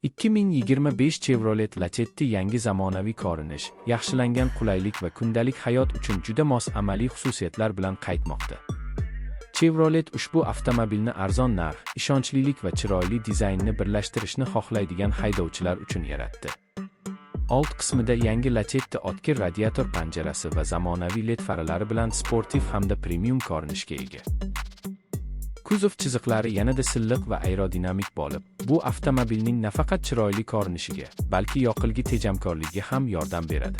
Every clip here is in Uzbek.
2025 Chevrolet Lacetti yangi zamonaviy ko'rinish, yaxshilangan qulaylik va kundalik hayot uchun juda mos amaliy xususiyatlar bilan qaytmoqda. Chevrolet ushbu avtomobilni arzon narx, ishonchlilik va chiroyli dizaynni birlashtirishni xohlaydigan haydovchilar uchun yaratdi. Old qismida yangi Lacetti o'tkir radiator panjarasi va zamonaviy LED faralari bilan sportiv hamda premium ko'rinishga ega. Kuzov chiziqlari yanada silliq va aerodinamik bo'lib, bu avtomobilning nafaqat chiroyli ko'rinishiga, balki yoqilgi tejamkorligiga ham yordam beradi.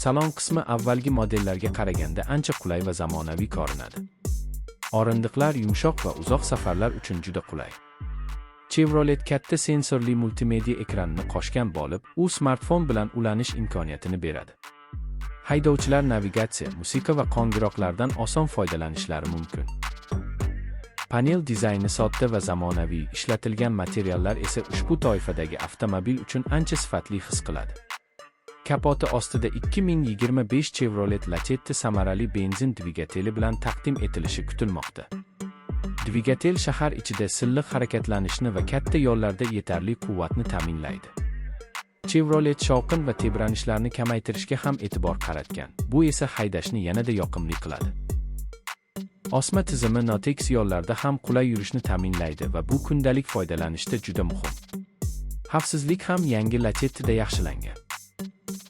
Salon qismi avvalgi modellarga qaraganda ancha qulay va zamonaviy ko'rinadi. O'rindiqlar yumshoq va uzoq safarlar uchun juda qulay. Chevrolet katta sensorli multimedia ekranini qo'shgan bo'lib, u smartfon bilan ulanish imkoniyatini beradi. Haydovchilar navigatsiya, musiqa va qo'ng'iroqlardan oson foydalanishlari mumkin. Panel dizayni sodda va zamonaviy, ishlatilgan materiallar esa ushbu toifadagi avtomobil uchun ancha sifatli his qiladi. Kapoti ostida 2025 Chevrolet Lacetti samarali benzin dvigateli bilan taqdim etilishi kutilmoqda. Dvigatel shahar ichida silliq harakatlanishni va katta yo'llarda yetarli quvvatni ta'minlaydi. Chevrolet shovqin va tebranishlarni kamaytirishga ham e'tibor qaratgan. Bu esa haydashni yanada yoqimli qiladi. Osma tizimi notekis yo'llarda ham qulay yurishni ta'minlaydi va bu kundalik foydalanishda juda muhim. Xavfsizlik ham yangi Lacettida yaxshilangan.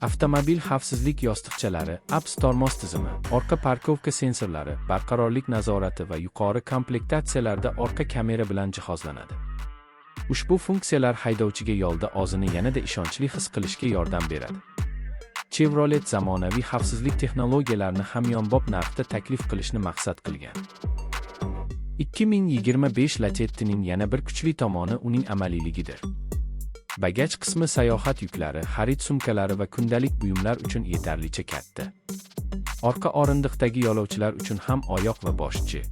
Avtomobil xavfsizlik yostiqchalari, ABS tormoz tizimi, orqa парковка sensorlari, barqarorlik nazorati va yuqori komplektatsiyalarda orqa kamera bilan jihozlanadi. Ushbu funksiyalar haydovchiga yo'lda o'zini yanada ishonchli his qilishga yordam beradi. Chevrolet zamonaviy xavfsizlik texnologiyalarini hamyonbop narxda taklif qilishni maqsad qilgan. 2025 Lacetti'ning yana bir kuchli tomoni uning amaliyligidir. Bagaj qismi sayohat yuklari, xarid sumkalari va kundalik buyumlar uchun yetarlicha katta. Orqa o'rindiqdagi yo'lovchilar uchun ham oyoq va boshchi